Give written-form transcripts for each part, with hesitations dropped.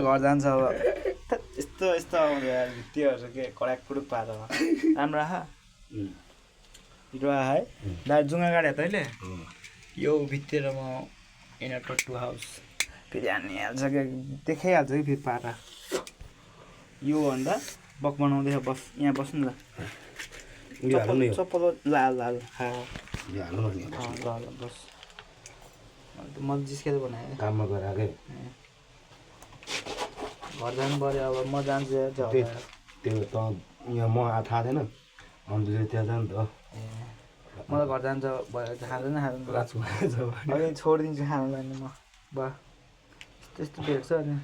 घर जान्छ अब यस्तो यस्तो आउँछ यार भित्तीहरू के कडाक कुडुक पाएर राम्रो आहा हिरो आहा है दाइ जुङ्गा गाडे तैँले यो भित्तिर म इन टट्टु हाउस फेरि हानिहाल्छ क्या देखाइहाल्छ कि फेरि पारा यो भन्दा बक बनाउँदैछ बस यहाँ बस्नु न चप्पल लाल लाल ल बस म जिस्केर बनाएँ काममा गराएकै घर जानु पऱ्यो अब म जान्छु त्यो त यहाँ म थाहा थिएन अन्त त्यहाँ जानु त म त घर जान्छ भयो खाँदैन अहिले छोडिदिन्छु खानु लाने म भयो त्यस्तो भेट्छ अनि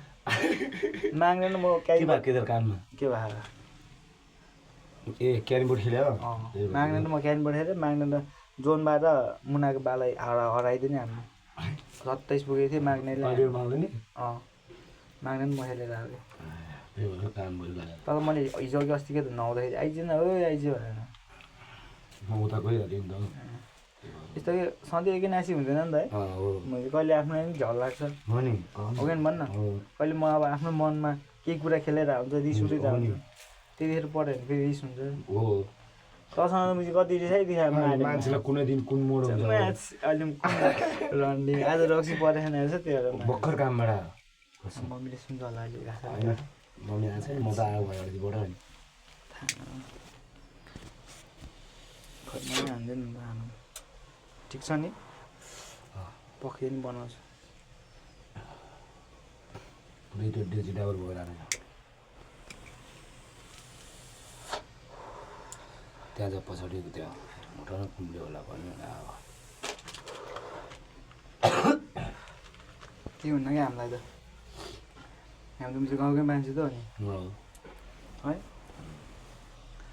माग्दैन म के भयो केदार काममा के भयो ए क्यारम बोर्ड खेल्यो माग्दैन म क्यारम बोर्ड खेलेँ माग्दैन जोनबाट मुनाको बालाई हराइदियो नि हामी 27 पुगेको थिएँ माग्नेले माग्दैन म खेलेर आएको तर मैले हिजो अघि अस्तिकै त नआउँदाखेरि आइज न ओ आइज भनेर म उता गइहालेँ नि त यस्तो कि सधैँ एकै नासी हुँदैन नि त है मैले कहिले आफ्नो नि झल लाग्छ हो कि भन्न कहिले म अब आफ्नो मनमा केही कुरा खेलेर हुन्छ रिस उठिरहेको हुन्छ त्यतिखेर पढ्यो भने फेरि रिस हुन्छ हो तसँग चाहिँ कति रिस आइदियो मान्छेलाई कुनै दिन कुन मोड हुन्छ म्याच अहिले रनिङ आज रक्सी परेन रहेछ त्यो भर्खर कामबाट मम्मीले सुन्छ होला अहिले मम्मी आएको छैन म त आएको भयो अलिकबाट नि खै हान्दैन नि त खानु ठिक छ नि पक्कै नि बनाउँछु पुरै त्यो डेजी डाबर भइरहेको छ त्यहाँ चाहिँ पछाडिको त्यहाँ मोटर कुम्ले होला भन्नु अब के हुन्न क्या हामीलाई त हामी त गाउँकै मान्छे त हो नि है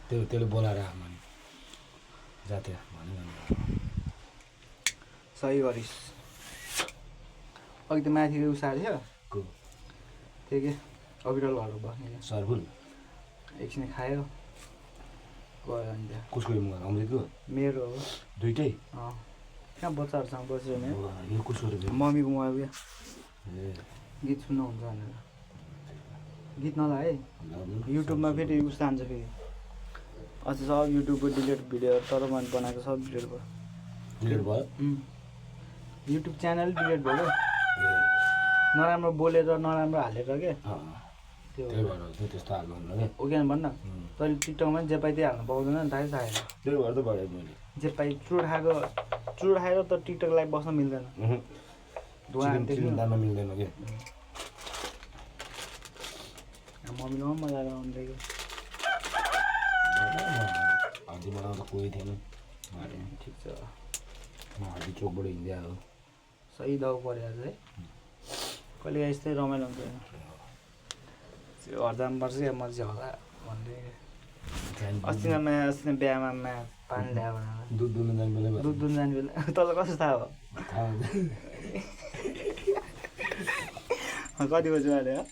त्यसले बोलाएर आमा जाते भन्नु सही गरिस् अघि त माथि उसार थियो त्यो के अबिरल घरको बस्ने सरफुल एकछिन खायो गयो अनि त्यहाँ कसको अमृतको मेरो हो दुइटै कहाँ बच्चाहरूसँग बसेर नि यो कसको मम्मीको मोबाइल क्या गीत सुन्नुहुन्छ भनेर गीत नला है युट्युबमा फेरि उस जान्छ फेरि अस्ति सब युट्युबको डिलिट भिडियो तर मैले बनाएको सब डिलिट भयो युट्युब च्यानल डिलिट भयो नराम्रो बोलेर नराम्रो हालेर के त्यो त्यस्तो हाल्नु क्या हो कि भन्न तैँले टिकटकमा पनि जे पाइ त्यही हाल्नु पाउँदैन नि थाहै थाहा त्यही भएर त भयो मैले जे पाइ चुड खाएर त टिकटक लाइभ बस्न मिल्दैन दानमा मिल्दैन कि मम्मीले पनि मजा आउँथ्यो हर्दी बनाउँदा कोही थिएन ठिक छ म हर्दी चोकबाट हिँड्दै आयो सही दाउ पऱ्यो आज है कहिले यस्तै रमाइलो हुन्छ घर जानुपर्छ क्या म चाहिँ होला भन्दै अस्ति बिहामा पानी ल्यायो भनेर दुध दुहुनु जाने बेला दुध दुहुनु जाने बेला तँलाई कस्तो थाहा भयो कति बजी आयो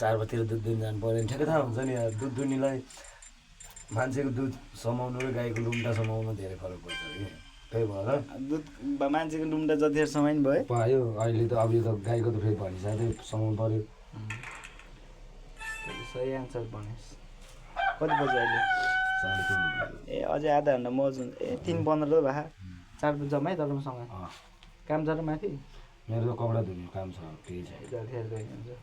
4 बजीतिर दुध दुहुनु जानु पऱ्यो ठ्याक्कै थाहा हुन्छ नि दुध दुहुनेलाई मान्छेको दुध समाउनु र गाईको लुम्टा समाउनु धेरै फरक पर्छ कि त्यही भएर दुध मान्छेको लुम्टा जतिखेर समय भयो पायो अहिले त अब यो त गाईको त फेरि भनिसक्यो समाउनु पऱ्यो सही एन्सर भनेस् कति बजी अहिले 3:30 ए अझै आधा घन्टा मजुन ए 3:15 त भए 4 बजी जम्मै तपाईँसँग काम छ र माथि मेरो त कपडा धुने काम छ केही छ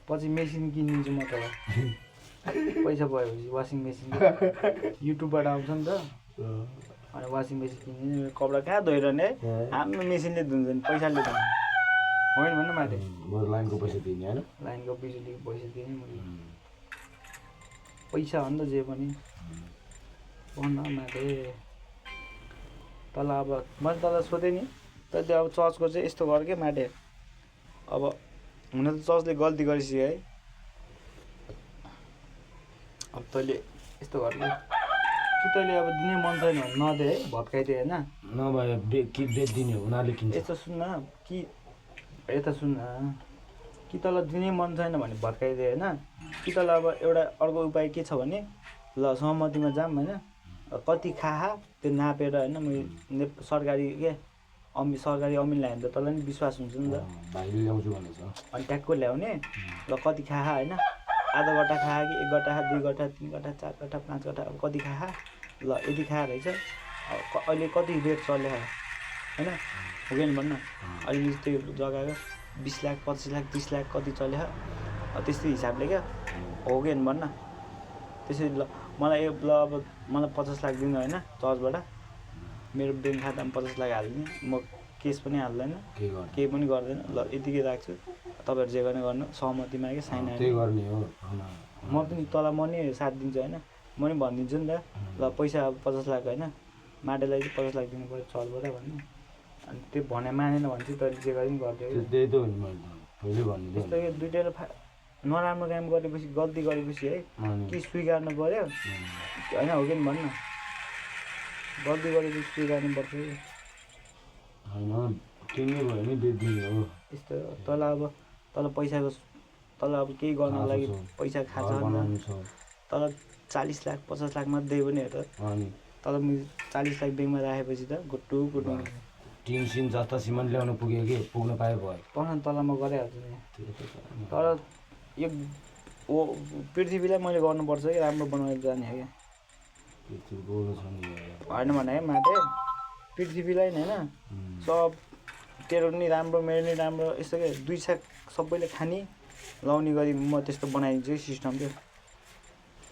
पछि मेसिन किनिदिन्छु म तँलाई पैसा भएपछि वासिङ मेसिन युट्युबबाट आउँछ नि त अनि वासिङ मेसिन किनिदिनु कपडा कहाँ धोइरहने हाम्रो मेसिनले धुन्छ नि पैसाले धुन्छ होइन भन्नु माथि बरु लाइनको पैसा दिने होइन लाइनको बिजुलीको पैसा दिने मैले पैसा हो नि त जे पनि भन्न माथि तल अब मैले तँलाई सोधेँ नि तैँले अब चर्चको चाहिँ यस्तो गर के माटे अब हुन त चर्चले गल्ती गरिसक्यो है अब तैँले यस्तो गर कि तैँले अब दिने मन छैन भने नदे है भत्काइदिए होइन नभए कि बेचिदिने हो उनीहरूले किन्छ यस्तो सुन्न कि यता सुन्न कि तँलाई दिने मन छैन भने भत्काइदिए होइन कि तँलाई अब एउटा अर्को उपाय के छ भने ल सहमतिमा जाऊँ होइन कति खा त्यो नापेर होइन मैले सरकारी के सरकारी अमिन ल्यायो भने त तँलाई नि विश्वास हुन्छ नि त। भाइले ल्याउँछु भनेको छ। अनि ट्याक्कै ल्याउने ल कति खा होइन, आधा गट्टा खा कि 1 गट्टा खा 2 गट्टा 3 गट्टा 4 गट्टा 5 गट्टा अब कति खा ल यति खा रहेछ अहिले कति रेट चल्यो होइन हो कि भन्न। अहिले त्यो जग्गाको 20 लाख 25 लाख 30 लाख कति चल्यो त्यस्तै हिसाबले क्या हो कि भन्न। त्यसरी ल मलाई ल अब मलाई 50 लाख दिनु होइन चर्चबाट, मेरो ब्याङ्क खातामा 50 लाख हालिदिने, म केस पनि हाल्दैन केही पनि गर्दैन ल यतिकै राख्छु, तपाईँहरू जे गर्ने गर्नु सहमतिमा कि साइन गर्ने हो। म पनि तँलाई म नि साथ दिन्छु होइन, म नि भनिदिन्छु नि त ल पैसा अब 50 लाख होइन माटेलाई चाहिँ 50 लाख दिनु पऱ्यो चर्चबाट भन्ने। अनि त्यो भने मानेन भने चाहिँ तैँले जे गरे पनि गरिदियो। त्यही त हो नि मैले पहिले भनिदिएँ। त्यस्तो यो दुइटाले नराम्रो काम गरेपछि गल्ती गरेपछि है कि स्वीकार्नु पऱ्यो होइन हो कि भन्न। गल्ती गरेपछि स्वीकार्नुपर्छ कि होइन किन्ने भयो भने बेच्दिने हो त्यस्तो हो। तँलाई पैसाको तँलाई अब केही गर्नको लागि पैसा खान्छ तँलाई 40 लाख 50 लाख मात्रै दियो भने हो त तँलाई 40 लाख ब्याङ्कमा राखेपछि त गुट्टु टिन सिन जता सिमेन्ट ल्याउनु पुग्यो कि पुग्न पाए भयो पर्छ तँलाई म गरिहाल्छु नि। तर यो पृथ्वीलाई मैले गर्नुपर्छ कि राम्रो बनाएर जाने हो क्या होइन भने है माटे पृथ्वीलाई नि होइन सब तेरो नि राम्रो मेरो नि राम्रो यस्तो के 2 साग सबैले खाने लाउने गरी म त्यस्तो बनाइदिन्छु कि सिस्टम त्यो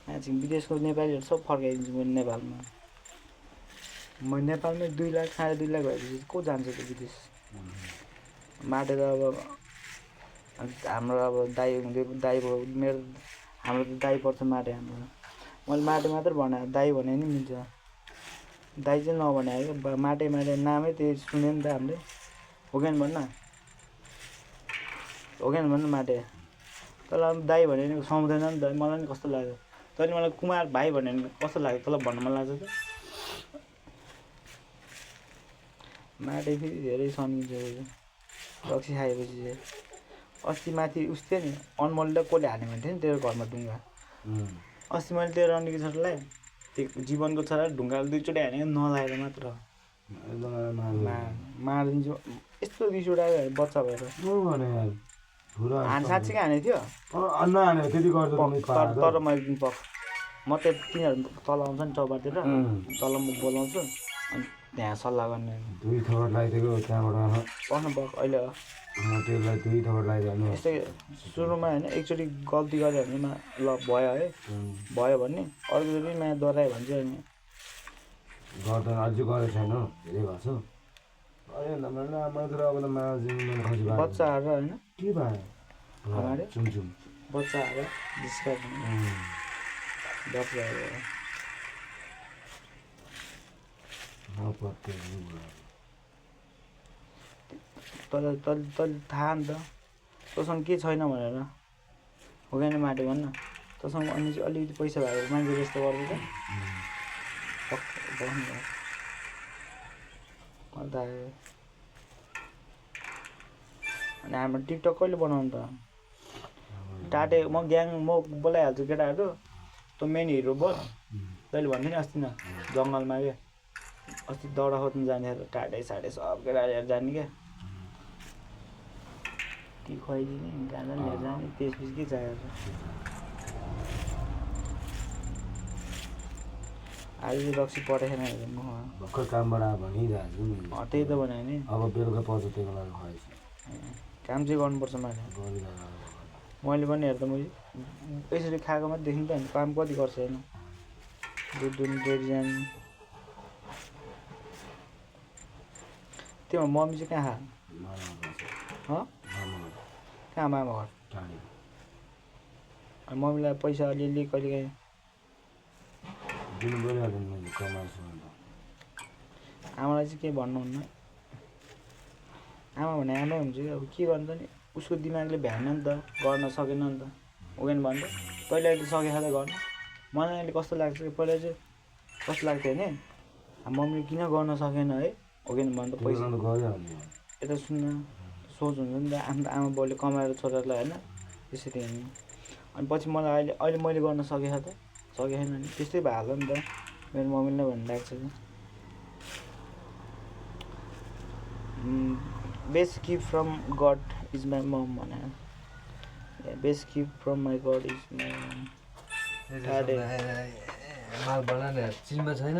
चाहिँ विदेशको नेपालीहरू सब फर्काइदिन्छु म नेपालमा। म नेपालमै 2 लाख 2.5 लाख भएपछि को जान्छ त विदेश। माटे त अब हाम्रो अब दाइ हुँदै दाइ भयो मेरो हाम्रो त दाइ पर्छ माटे हाम्रो। मैले माटे मात्र भने दाइ भने नि मिल्छ दाइ चाहिँ नभने क्या माटे नामै त्यही सुन्यो नि त हामीले हो कि भन्न हो कि भन्न माटे तर अब दाइ भने नि सुहाउँदैन नि त मलाई नि कस्तो लाग्यो। तैँले मलाई कुमार भाइ भन्यो भने कस्तो लाग्यो तँलाई भन्न मन लाग्छ त। माटे फेरि धेरै सन्किन्छ रक्सी खाएपछि चाहिँ अस्ति माथि उस्तै नि अनमोलले कसले हाल्यो भने थियो नि तेरो घरमा ढुङ्गा अस्ति मैले तेरो रन्डीको छोरालाई त्यो जीवनको छोरा ढुङ्गाले 2 चोटि हानेको नलाएर मात्र मारिदिन्छु यस्तो रिस उठायो बच्चा भएर साँच्चीकै हानेको थियो तर मैले दिन पख म त तिनीहरू तल आउँछ नि चौबारतिर तल म बोलाउँछु अनि त्यहाँ सल्लाह गर्ने 2 थोर लगाइदिएको त्यहाँबाट पख्नु पख अहिले त्यसलाई 2 थोर लगाइदिनु यस्तै सुरुमा होइन एकचोटि गल्ती गऱ्यो भने ल भयो है भयो भने अर्कोचोटि माया दोहोऱ्यायो भने चाहिँ अनि गर्दैन अझै गरेको छैन धेरै भएको छ बच्चा हारेर होइन के भयो चुमचुम बच्चा हारेर डिस्कार्ड बच्चा हारेर तल थाहा नि त तँसँग के छैन भनेर हो कि माटे भन्न तँसँग अनि चाहिँ अलिकति पैसा भएको मान्छे जस्तो गर्दैछ अन्त अनि हाम्रो टिकटक कहिले बनाउनु त टाटे म बोलाइहाल्छु केटाहरू तँ मेन हिरो बोल तैँले भन्थ्यो नि अस्ति न जङ्गलमा क्या अस्ति दाउरा खोज्नु जाने टाटे साटे सब केटाहरू जाने क्या ती खुवाइदिने गाना लिएर जाने त्यसपछि के चाहिएको छ आज रक्सी पठाएन म भर्खर कामबाट भनिरहेको छु त्यही त बनायो नि अब बेलुका पर्छ त्यही लागि खुवाइछु काम चाहिँ गर्नुपर्छ मैले पनि हेर्दा मैले यसरी खाएको मात्रै देखिन्छ नि काम कति गर्छ होइन दुध दुहुनु डेरी जाने त्यो मम्मी चाहिँ कहाँ कहाँ मामा घर मम्मीलाई पैसा अलिअलि कहिले काहीँ दिनु परिहाल्यो नि मैले कमाएको आमालाई चाहिँ केही भन्नुहुन्न आमा भने आमै हुन्छ कि अब के गर्नु त नि उसको दिमागले भ्याएन नि त गर्न सकेन नि त हो कि भन्छ तैँले अहिले सकेको त गर्नु मलाई अहिले कस्तो लाग्छ कि पहिला चाहिँ कस्तो लाग्थ्यो भने मम्मीले किन गर्न सकेन है हो कि भन्छ पैसा यता सुन्न सोच हुन्छ नि त आफ्नो आमा बाउले कमाएर छोरालाई होइन त्यसरी हेर्नु अनि पछि मलाई अहिले मैले गर्न सकेको त सकेन नि त्यस्तै भइहाल्यो नि त मेरो मम्मीले नै भनिरहेको छ best gift from God is my mom भने best gift from my God is my mom माल बनाएर चिनमा छैन